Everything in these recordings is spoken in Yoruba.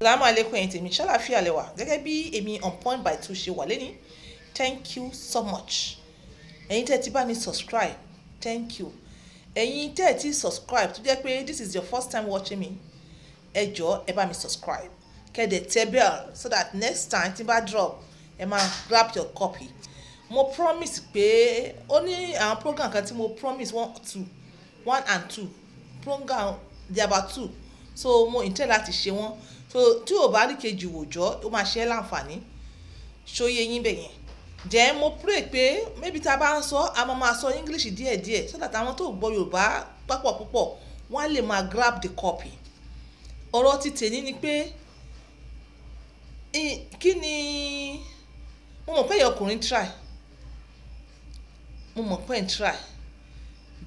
Salamu alaikum, ẹ̀yin tèmi, ṣàlàáfíà lẹ wà? Gẹ́gẹ́ bí èmi On Point by Two ṣe wà lẹ́ni. Thank you so much, ẹ̀yin tẹ́ ti bá mi subscribe, thank you. Ẹ̀yin tẹ́ ti subscribe, tó jẹ́ pé this is your first time watching me, ẹ jọ̀ọ́, ẹ bá mi subscribe, kẹ́ dẹ̀ tẹ bell so that next time tí n bá drop, ẹ máa grab your copy. Mo promise pé ó ní àwọn program kan tí mo promise, one two, one and two program, they about two, so mo intend láti ṣe wọ́n. So tí o bá rí kejì wò jọ́, ó máa ṣe é láǹfààní. Ṣóyè yín bẹ̀ yẹn jẹ́? Mo pray pé maybe tá a bá ń sọ, a máa máa sọ English díẹ̀díẹ̀ so that àwọn tó gbọ́ Yorùbá pápọ̀ púpọ̀, wọ́n á lè máa grab the copy. Ọ̀rọ̀ ti tèmi ni pé kí ni mo mọ̀ pé ẹ̀yin ọkùnrin try, mo mọ̀ pé ń try,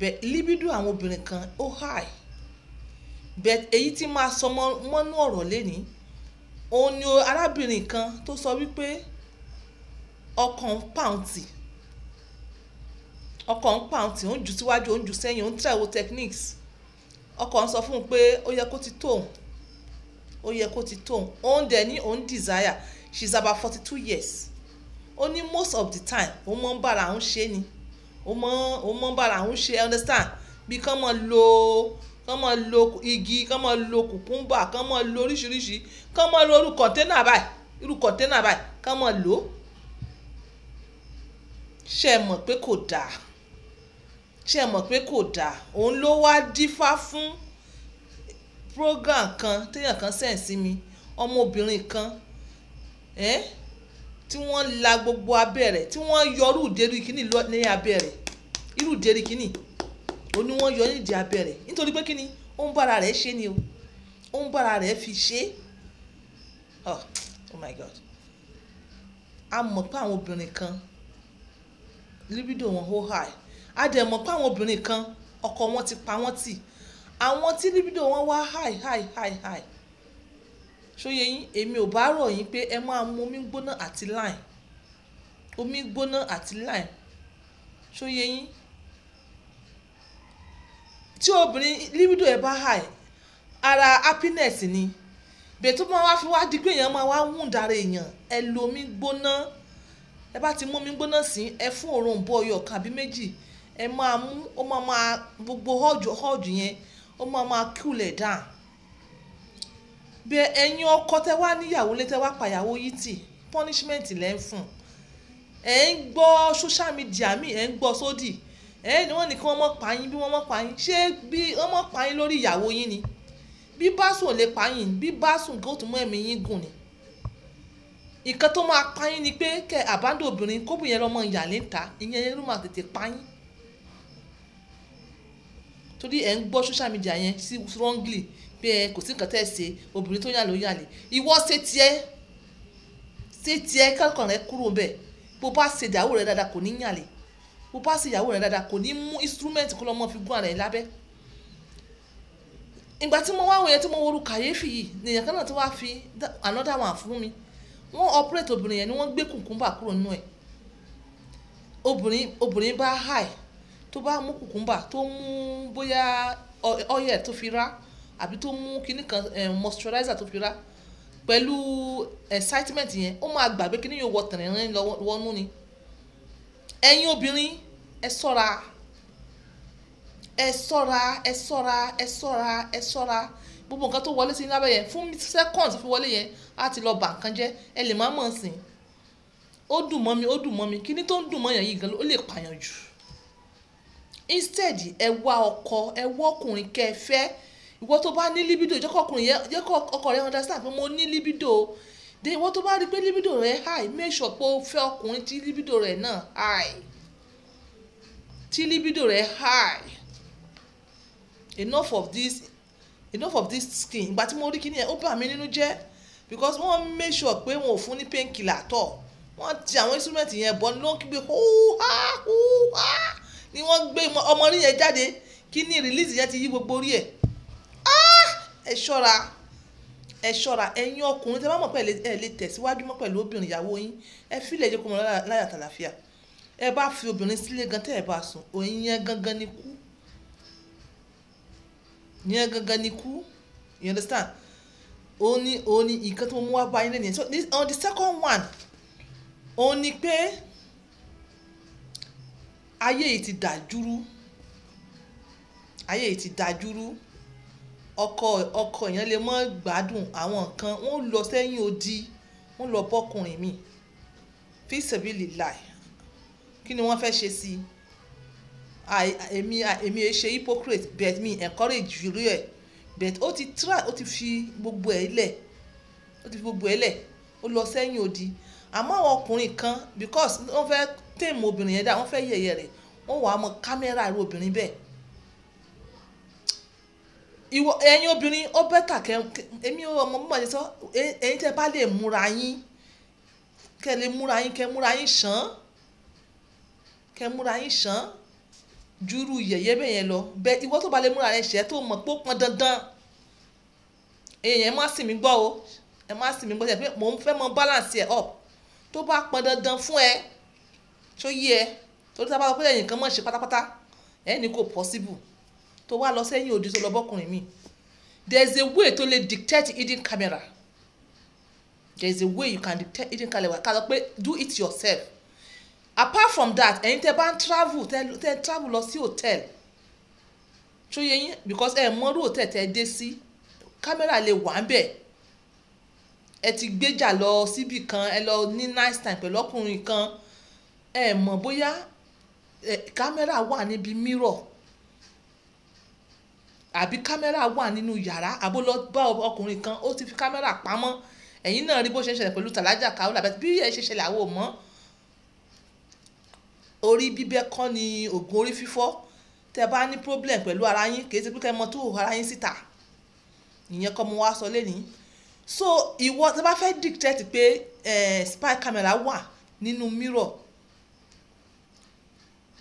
but libido àwọn obìnrin kan ó high. But èyí tí máa sọ mọ́nú ọ̀rọ̀ lénìí, òun ni arábìnrin kan tó sọ wípé ọkàn ń pàǹtì, ọkàn ń pàǹtì, ó ń jù síwájú, ó ń jù sẹ́yìn, ó ń try wo techniques. Ọkọ ń sọ fún un pé ó yẹ kó ti tó òun, ó yẹ kó ti tó òun. Òun dẹ̀ ní òun desire. She is about 42 years. Ó ní most of the time, òun mọ̀ ń bára òun ṣe ni, òun mọ̀ ń bára òun ṣe, understand? Bí kán máa lo igi, kán máa lo cucumber, kán máa lo oríṣiríṣi, kán máa lo irú container báyìí, irú container báyìí, kán máa lò ó. Ṣé ẹ mọ̀ pé kò dáa? Ṣé ẹ mọ̀ pé kò dáa? Òun ló wá dífá fún program kan téèyàn kan send sí mi, ọmọbìnrin kan tí wọ́n la gbogbo abẹ́ rẹ̀, tí wọ́n yọrù ìdérí kínní ní abẹ́ rẹ̀. Irú ìdérí kínní òun ni wọ́n yọ nídìí abẹ́ rẹ̀, nítorí pé kínní, ó ń bára rẹ̀ ṣe ni o, ó ń bára rẹ̀ fi ṣe. Oh, oh my God! A mọ̀ pé àwọn obìnrin kan, libido wọn ó high. A dẹ̀ mọ̀ pé àwọn obìnrin kan, ọkọ wọn ti pa wọ́n tì. Àwọn tí libido wọn wá high, high, high, high, ṣóyè yín? Èmi ò bá rọ̀ yín pé ẹ máa mu omi gbóná àti lime, omi gbóná àti lime. Ṣóyè yín? Tí obìnrin libido ẹ bá high, ara happiness ni bẹ́ẹ̀. Tó máa wá fi wá di pé èèyàn máa wá wound ara èèyàn, ẹ lo omi gbóná. Ẹ bá ti mú omi gbóná sí, ẹ fún òrombó ọyọ kan àbí méjì, ẹ máa mú, ó máa máa gbogbo urge, urge yẹn, ó máa máa cool ẹ̀ down. Bẹ́ẹ̀ ẹ̀yin ọkọ tẹ́ wá níyàwó lé, tẹ́ wá pàyàwó yìí tì, punishment lẹ́ ń fún. Ẹ̀ ń gbọ́ social media mi, ẹ̀ ń gbọ́ sódì, ẹ̀ ní wọ́n ní kí wọ́n mọ̀ pa yín, bí wọ́n mọ̀ pa yín. Ṣé bí wọ́n mọ̀ pa yín lórí ìyàwó yín ni? Bí bá sùn ò lè pa yín, bí bá sùn kó tún mú ẹ̀mí yín gùn ni. Nǹkan tó máa pa yín ni pé kẹ́ abandon obìnrin, kóbìnrin yẹn lọ́mọ ìyàlẹ́ ń ta, ìyẹn ló máa tètè pa yín, torí ẹ̀ ń gbọ́ social media yẹn sí wrongly pé ẹ kò sí nǹkan tẹ́ ẹ ṣe. Obìnrin tó yàn ló yàlè. Ìwọ ṣe tiẹ̀, ṣe tiẹ̀, kọ́kàn rẹ kúrò bẹ́ẹ̀. Bó bá ṣe ìyàwó rẹ dáadáa, kò ní yàlè. Bó bá ṣe ìyàwó rẹ dáadáa, kò ní mú instrument kó lọ́ mọ́ fi gún ara ẹ̀ lábẹ́. Ìgbà tí mo wá wò yẹn, tí mo wo orú kàyéfì yìí, nìyẹn kan náà tí wàá fi another one fún mi. Wọ́n operate obìnrin yẹn ni, wọ́n gbé cucumber kúrò nínú ẹ̀. Obìnrin bá high, tó bá mú cucumber, tó mú bóyá oil tó fi rá, àbí tó mú kinní kan, moisturizer tó fi rá, pẹ̀lú excitement yẹn, ó máa gbàgbé kinní yóò wọ tẹ̀rẹ̀rín wọnú ni. Ẹ̀yin obìnrin, ẹ ṣọ́ra, ẹ ṣọ́ra, ẹ ṣọ́ra, ẹ ṣọ́ra, ẹ ṣọ́ra. Gbogbo nǹkan tó wọlé sí lábẹ́ yẹn, fún seconds fi wọlé yẹn, á ti lọ bà nǹkan jẹ́. Ẹ lè má mọ̀ sí. Ó dùn mọ́ mi, ó dùn mọ́ mi. Kíní tó ń dùn mọ́ yẹn yìí gan, ó lè pààyàn jù. Instead, ẹ wá ọkọ, ẹ wá ọkùnrin kẹ́ ẹ fẹ́. Ìwọ tó bá ní libido, jẹ́ kó ọkùnrin yẹn, jẹ́ kó ọkọ rẹ understand pé mo ní libido de. Ìwọ tó bá rí pé libido rẹ high, make sure pé o fẹ́ ọkùnrin tí libido rẹ náà high, tí libido rẹ high. Enough of this, enough of this skin. Ìgbà tí mo rí kíní yẹn, ó bà mí nínú jẹ́, because wọ́n make sure pé wọn ò fún ní painkiller tọ̀. Wọ́n ti àwọn instrument yẹn bọ́ ló ń kígbe húhá húhá ni wọ́n gbé ọmọ orí yẹn jáde. Kíní release yẹn ti yí gbogbo orí ẹ̀. Ẹ ṣọ́ra, ẹ ṣọ́ra. Ẹ̀yin ọkùnrin tẹ́ bá mọ̀ pé ẹ lè tẹ̀síwájú mọ́ pẹ̀lú obìnrin ìyàwó yín, ẹ fílẹ̀, jẹ́ kó mọ láyà tàlàfíà. Ẹ bá fi obìnrin sílé gan, tẹ́ ẹ bá sùn, òyìn yẹn gangan ni kú, yẹn gangan ni kú. You understand? Ó ní nǹkan tó mú wá bá yín lẹ́nu. So this, on the second one, ó ní pé ayé yìí ti dàjúrú, ayé yìí ti dàjúrú. Ọkọ èèyàn lè mọ́ gbádùn àwọn nǹkan, wọ́n lọ sẹ́yìn odi, wọ́n lọ bọ́kùnrin mi. Fi sabilillah, kí ni wọ́n fẹ́ ṣe sí i? Èmi ẹ ṣe hypocrite, but mi encourage irú ẹ̀, but ó ti try, ó ti fi gbogbo ẹ̀ lẹ̀, ó ti fi gbogbo ẹ̀ lẹ̀, ó lọ sẹ́yìn odi. Àmọ́ àwọn ọkùnrin kan, because wọ́n fẹ́ tame obìnrin yẹn dá, wọ́n fẹ́ yẹ̀yẹ́ rẹ̀, wọ́n wàá mọ camera irú obìnrin bẹ́ẹ̀. Ìwọ, ẹ̀yin obìnrin, ó better kẹ́ èmi ò mọ bí mo ṣe sọ. Ẹ̀yin tẹ́ bá lè múra yín, kẹ́ lè múra yín, kẹ́ múra yín ṣán, kẹ́ múra yín ṣán júrú yẹ̀yẹ́ bẹ́ẹ̀ yẹn lọ. Bẹ́ẹ̀ ìwọ tó bá lè múra rẹ ṣẹ́, tó mọ̀ pé ó pọn dandan, èyàn ẹ má sì mí gbọ́ o, ẹ má sì mí gbọ́, ṣe pé mò ń fẹ́ mọ balance ẹ̀ up. Tó bá pọn dandan fún ẹ, tó yí ẹ, torí tá a bá sọ pé ẹ̀yìn kan mọ̀ ṣe pátápátá, ẹ̀ ní kò possible, tó wá lọ sẹ́yìn odi, tó lọ bọ́kùnrin mi, there is a way tó lè detect hidden camera. There is a way you can detect hidden camera. Ká lọ pé do it yourself. Apart from that, ẹ̀yin tẹ́ bá ń travel, tẹ́ travel lọ sí hotel, tó yẹ yín, because ẹ mọrú hotel tẹ́ dé sí, camera lè wà ń bẹ̀. Ẹ ti gbéjà lọ síbì kan, ẹ lọ ní nice time pẹ̀lú ọkùnrin kan, ẹ mọ̀ bóyá camera wà níbi mirror àbí camera wà nínú yàrá, àbó lọ bá ọkùnrin kan, ó ti fi camera pamọ́. Ẹ̀yin náà rí bó ṣe ń ṣẹlẹ̀ pẹ̀lú tàlájà káwọ́lá bí ẹ ṣe ṣẹlẹ̀, àwọn ò mọ̀. Orí bíbẹ́ kọ́ ni oògùn orí fífọ́. Tẹ́ bá ní problem pẹ̀lú ara yín, kì í ṣe pé kẹ́ mọ tó ara yín síta. Ìyẹn kọ́ mo wá sọ lẹ́nìí. So ìwọ tẹ́ bá fẹ́ detect pé spy camera wà nínú mirror,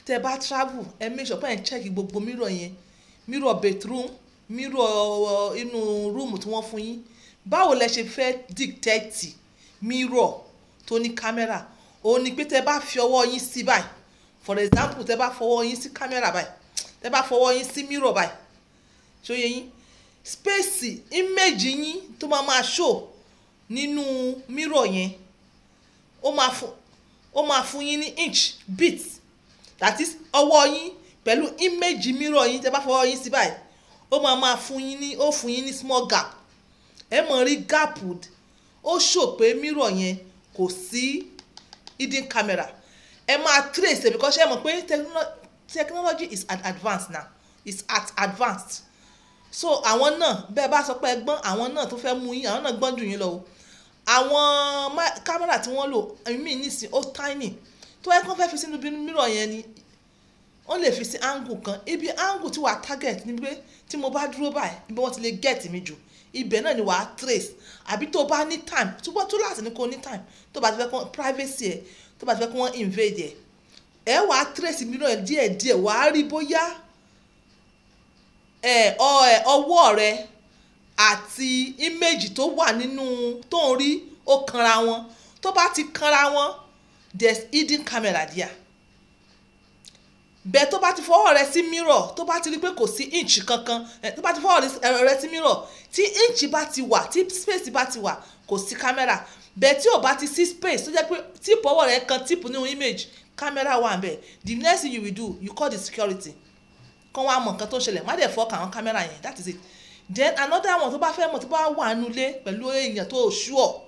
tẹ́ bá travel, ẹ make sure pé ẹ check gbogbo mirror yẹn, mirror bathroom, mirror inú room tí wọ́n fún yín. Báwo lẹ ṣe fẹ́ detect mirror tó ní camera? Òun ni pé tẹ́ bá fi ọwọ́ yín sí báyìí, for example, tẹ́ bá fọwọ́ yín sí camera báyìí, tẹ́ bá fọwọ́ yín sí mirror báyìí, ṣó yé yín? Space image yín tó máa máa show nínú mirror yẹn, ó máa fún yín ní inch bit, that is ọwọ́ yín pẹ̀lú image mirror yín. Tẹ́ bá fọwọ́ yín sí báyìí, ó máa máa fún yín ní, ó fún yín ní small gap. Ẹ mọ̀ rí gap, ó show pé mirror yẹn kò sí hidden camera. Ẹ máa trace ẹ, because ẹ mọ̀ pé technology is at advanced now, is at advanced. So àwọn náà, bẹ́ẹ̀ bá sọ pé ẹ gbọ́n, àwọn náà tó fẹ́ mú yín, àwọn náà gbọ́n jù yín lọ o. Àwọn camera tí wọ́n lò mí nísìn, ó tiny. Tó ẹ kàn fẹ́ fi sínú mirror yẹn ni, wọ́n lè fi sí angle kan, ibi angle tí wàá target ni pé tí mo bá dúró báyìí, ibi wọ́n ti lè get mi jù, ibẹ̀ náà ni wàá trace. Àbí tó bá ní time, túbọ̀ tó láti ní kó ní time, tó bá ti fẹ́ kó privacy ẹ̀, tó bá ti fẹ́ kó wọ́n invade ẹ̀, ẹ wàá trace mirror yẹn díẹ̀díẹ̀, wàá rí bóyá ẹ ọwọ́ rẹ àti image tó wà nínú tó ń rí, ó kanra wọn. Tó bá ti kanra wọn, there's hidden camera there. Bẹ́ẹ̀ tó bá ti fọwọ́ rẹ sí mirror, tó bá ti rí pé kò sí inch kankan, tó bá ti fọwọ́ rẹ sí mirror, tí inch bá ti wà, tí space bá ti wà, kò sí camera. Bẹ́ẹ̀ tí ò bá ti sí space, tó jẹ́ pé tip ọwọ́ rẹ kan tip nínú image, camera wà níbẹ̀. The next thing you will do, you call the security kán wá mọ nǹkan tó ń ṣẹlẹ̀. Má dẹ̀ fọ́ àwọn camera yẹn. That is it. Then another one, tó bá fẹ́ mọ̀, tó bá wà nulẹ̀ pẹ̀lú èèyàn tó sure,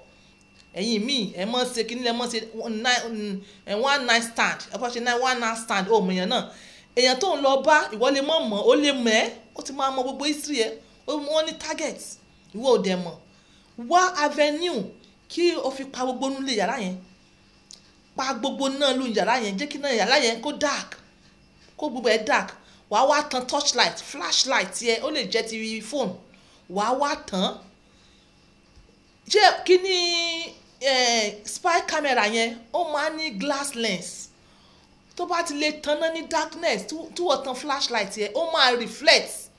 ẹ̀yin míì, ẹ mọ̀ ṣe kíní lẹ mọ̀ ṣe one night stand, ẹ fọ́ ṣe one night stand. Ó mọ̀ èèyàn náà, èèyàn tó ń lọ bá, ìwọ lè mọ̀ mọ̀, ó lè mọ̀ ẹ́, ó ti máa mọ gbogbo history ẹ. Wọ́n ní target, ìwọ ò dẹ̀ mọ̀. Wá avenue kí o fi pa gbogbo nílé yàrá yẹn, pa gbogbo náà lu yàrá yẹn, jẹ́ kí náà yàrá yẹn kó dark, kó gbogbo ẹ̀ dark. Wàá wá tan torchlight, flashlight yẹ, ó lè jẹ́ ti phone, wàá wá tàn. Ṣé kí ni spy camera yẹn, ó máa ní glass lens. Tó bá ti lè tanná ní darkness, tí wọ́n tan flashlight yẹn, ó máa reflect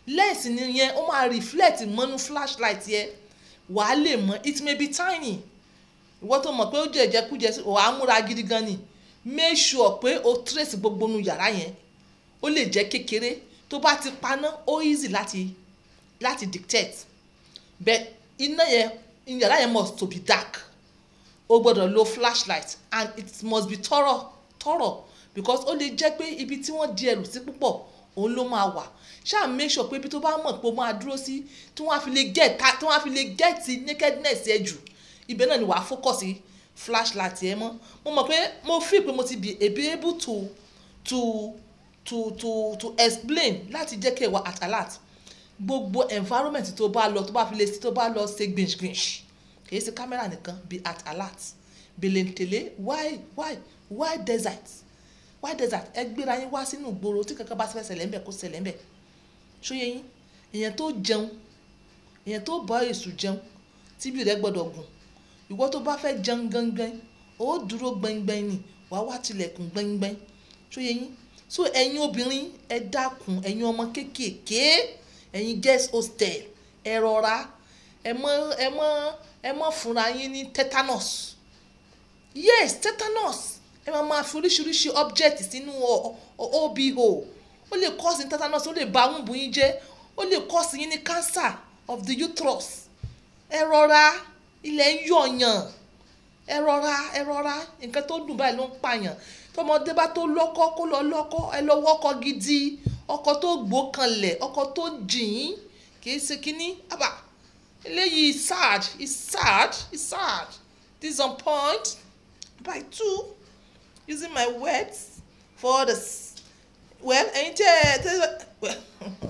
lens yẹn, ó máa reflect mọ́nú flashlight yẹn, wàá lè mọ̀. It may be tiny. Ìwọ tó mọ̀ pé ó jẹ́ ìjẹkújẹ, wàá múra gidi gan ni. Make sure pé o trace gbogbo nu yàrá yẹn. Ó lè jẹ́ kékeré. Tó bá ti paná, ó easy láti detect. Bẹ́ẹ̀ Iná yẹn, yàrá yẹn must to be dark. O gbọ́dọ̀ lo flashlight and it must be thorough thorough, because ó lè jẹ́ pé ibi tí wọ́n di ẹrù sí púpọ̀, òun ló máa wà. Ṣáà make sure pé ibi tó bá mọ̀ pé ó máa dúró sí, tí wọ́n á fi lè get nakedness ẹ jù, ibẹ̀ náà ni wàá focus sí flashlight ẹ mọ́. Mo mọ̀ pé mo feel pé mo ti be able to explain láti jẹ́ kí ẹ wà at alert. Gbogbo environment tó bá lọ, tó bá fi lè sí, tó bá lọ ṣe gbìngbìn, kì í ṣe camera nìkan, be at alert. Bèlèntèlé, why desert? Why desert? Ẹ gbéra yín wá sínú ìgboro, tí kankan bá fẹ́ ṣẹlẹ̀ ńbẹ̀, kó ṣẹlẹ̀ ńbẹ̀. Ṣó yé yín? Èèyàn tó jẹun, èèyàn tó bá èṣù jẹun, tíbi rẹ̀ gbọ́dọ̀ gùn. Ìwọ tó bá fẹ́ jẹun gangan, ó dúró gbẹngbẹng ni, wàá wá tilẹ̀kùn gbẹngbẹng. Ṣó yé yín? So ẹ̀yin obìnrin, ẹ dákun, ẹ̀yin ọmọ kéékèèké, ẹ̀yin girls hostel, ẹ rọra, ẹ mọ́ fúnra yín ní tetanus. Yes, tetanus. Ẹ máa máa fi oríṣiríṣi object sínú obo. Ó lè cause tetanus, ó lè ba womb yín jẹ́, ó lè cause yín ní cancer of the uterus. Ẹ rọra, ilẹ̀ ń yọ̀yàn. Ẹ rọra, ẹ rọra. Nǹkan tó dùn báyìí ló ń pààyàn. Tọmọdé bá tó lọ́kọ, kó lọ lọ́kọ. Ẹ lọ wọ́kọ gidi, ọkọ tó gbókanlẹ̀, ọkọ tó jìn, kì í ṣe kínní. Àbá eléyìí sad, is sad, is sad. This is on point by two, using my words for others. Well, ẹ̀yin tí ẹ tẹ́ well.